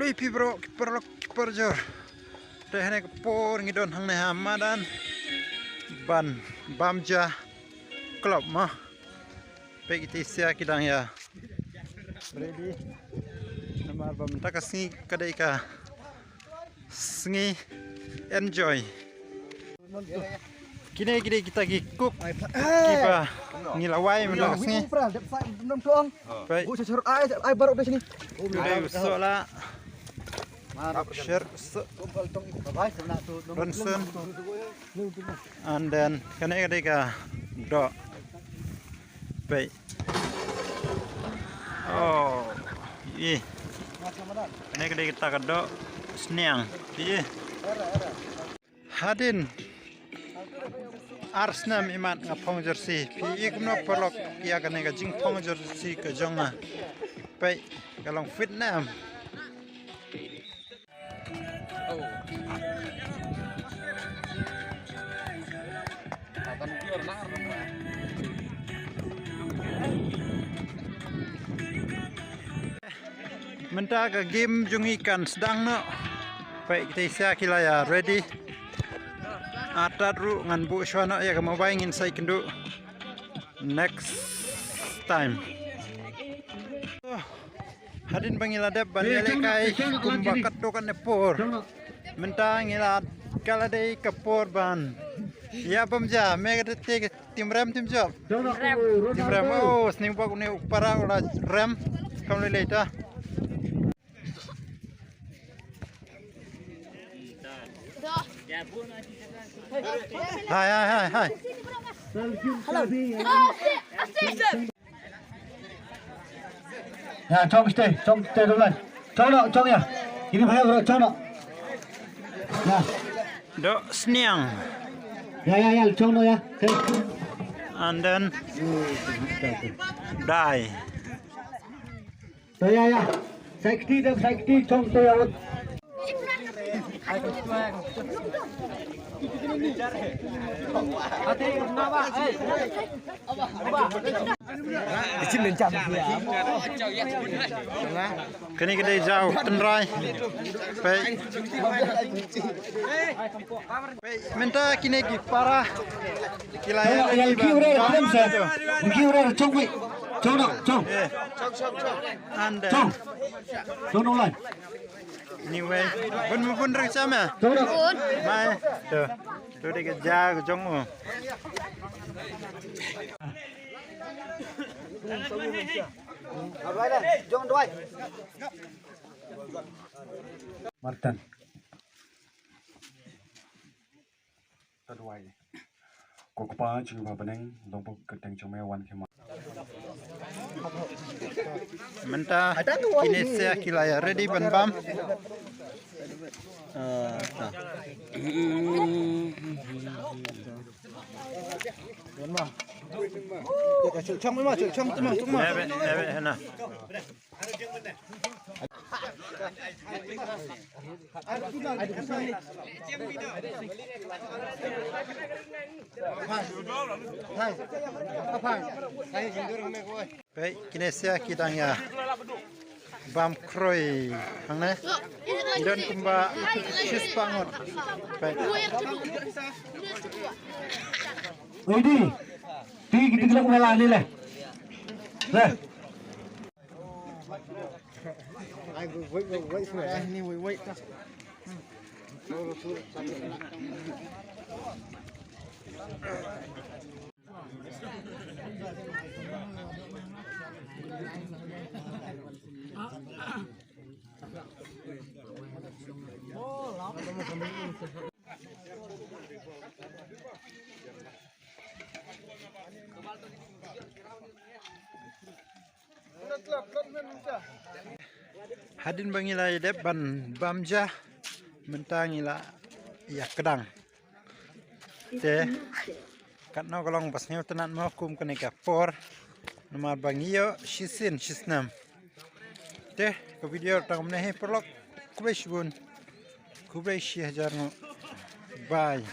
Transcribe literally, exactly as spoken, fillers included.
Khublei phi baroh ki paralok ki parajor. Te hangne ka por ngi don hangne ha madan ban bam ja klop mo. Peit kita ki sia ki dang ïa ready. Namar ba mynta ka sngi ka dei ka sngi enjoy. Kine ki dei kita ki cook kiba ngi la wai mynta ka sngi. Peit. Ai baroh da sini. Ki dei u sohla. Rapsher. Ronson. And then kane ka dei ka doh. Peit. Oh. Ih. Kane ka dei kita ka doh sniang. Ih. Hadien ar snem imat nga phong jersey. Phi i kumno paralok ïa kane ka jingphong jersey ka jong nga. Peit ka long fit ne em. Mynta ka game jong ngi kan sdang noh. Peit kita sia ki la ïa ready. Atat ruh ngan buh shuwa noh ïa ka mobile ngin sa ïakynduh next time. Hadien ba ngi la dep ban ïalehkai kumba katto katne por. Mynta ngi la ka la dei ka por ban ïa bam ja me ka dei te tim rem tim jop. Tim rem. Oh, sning bak une u para u la rem. Kam lei lei ta. Hai hai hai hai. Hello. Ya, chong stay, chong stay dulu. Chong no, chong ya. Ini bahaya bro, chong no. Ya. Doh sniang. Ya ya ya, chong no ya. Okay. And then die. Ya ya ya. Safety dan safety, chong stay out. Kane ka dei jaw tynrai. Peit. Peit mynta kine ki para. Ki la ïa ki ure rem sa. Ki ure chong wi. Chong no, chong. And chong. Chong no lai. Anyway, bun bun reng sama. Mai. Tu. Tu dei ka ja ka jong u. Jong duai. Martin. Tadwai. Ko Kpa jong ngi ba ha bneng, long ba ka kyrteng jong me wan khie ma. Mynta kine sia ki la ïa ready ban bam. Ah, ah. Chong ma, chong, chong, chong, chong ma. Ebe, ebe, hena. Peit, kine sia ki dang ïa bam kroi hangne. Ki don kumba shispah ngut. Peit. Oi di. Ti kita kena kena lah ni leh. Leh. Hadien ba ngi la ïa dep ban bam ja, mynta ngi la ïa kdang. Te katno ka long ba sngewtynnat mo kum kane ka por. Namar ba ngi ïoh shisien shisnem. Te ka video tang kumne hi paralok. Khublei shibun. Khublei shi hajar nguh. Bye.